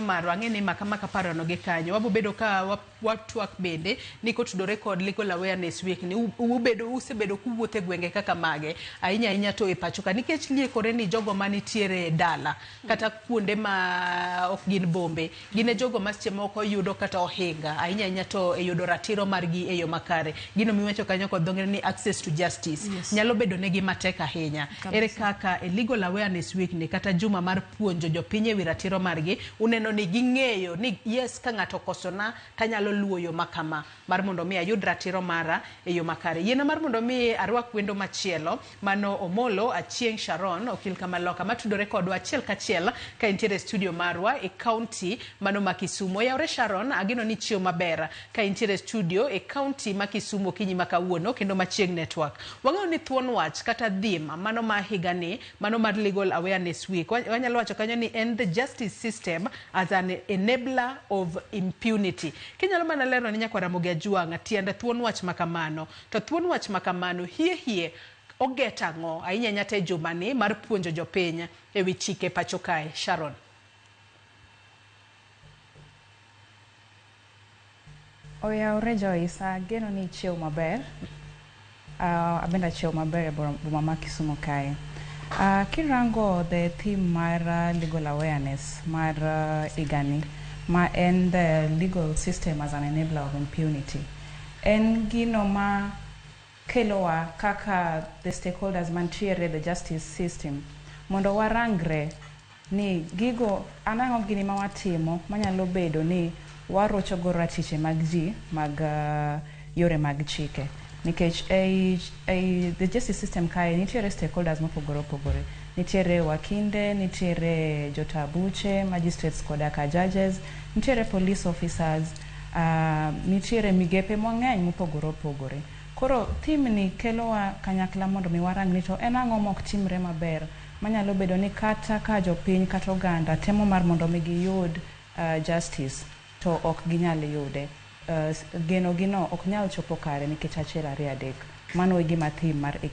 Marwa ang'e ni maka maka parono gi kanyo wabo bedo ka watwak bende ni kotudore kod Legal Awareness Week ni ubedo usebedo kuwuotho e gwenge kaka mage ahinya ahinya to e pacho ka nikech liekore ni jogo manitiere dala kata kuonde ma ok gin bombe gin e jogo ma seche moko yudo kata ohinga ahinya ahinya to e yudo ratiro margi e yo makare. Gino miwacho kanyo kod dho ngere ni access to justice nyalo bedo negi matek ahinya. Ere kaka e Legal Awareness Week ni kata juma mar puonjo jopiny ewi ratiro margi, uneno ni ging'eyo ni yes ka ng'ato okosona tanyalo luwo yo ma kama mar mondo mi ayud ratiro mara e yo makare. Yiena mar mondo mi arwak wendo machielo mano Omolo Achieng' Sharon okil Kamaloka matudore kodwa achiel kachiel ka entiere e studio marwa e county mano ma Kisumu. Oyawre Sharon, ageno ni ichiew maber ka intiere e studio e county ma Kisumu okinyi ma kawuono kendo machiegni network. Wang'eyo ni thuon wach kata theme mano ma higani Mano mar Legal Awareness Week. Wanyalo wacho kanyo ni en the justice system as an enabler of impunity. Kinyalo mana lero ne nyakwar Ramogi Ajwang' tiend thuon wach ma kamano. To thuon wach ma kamano hie hie oget ang'o ahinya ahinya to e jumani mar puonjo jopiny e wi chike pacho kae. Sharon. Oyawre Joyce, ageno ni ichiew maber. Abende achiew maber e boma ma Kisumu kae. Kirango the theme mar legal awareness mar higani ma en the legal system as an enabler of impunity, en gino ma kelowa kaka the stakeholders mantiere the justice system mondo warangre ni gigo an ang'o gini ma watimo manyalo bedo ni warochogo ratiche mag ji mag yore mag chike nikech ei the justice system kae nitiere stakeholders mopogore opogore. Nitiere wakinde, nitiere jota buche, magistrates koda ka judges, nitiere police officers, nitiere migepe mang'eny mopogore opogore. Koro theme ni kelowa kanyakla mondo mi warang ni to en ang'o mok timre maber manyalo bedo ni kata ka jopiny kata oganda temo mar mondo mi giyud justice to ok ginyal yude. Geno gi no ok nyal chopo kare nikech achiel ariyo adek. Mano e gima theme mar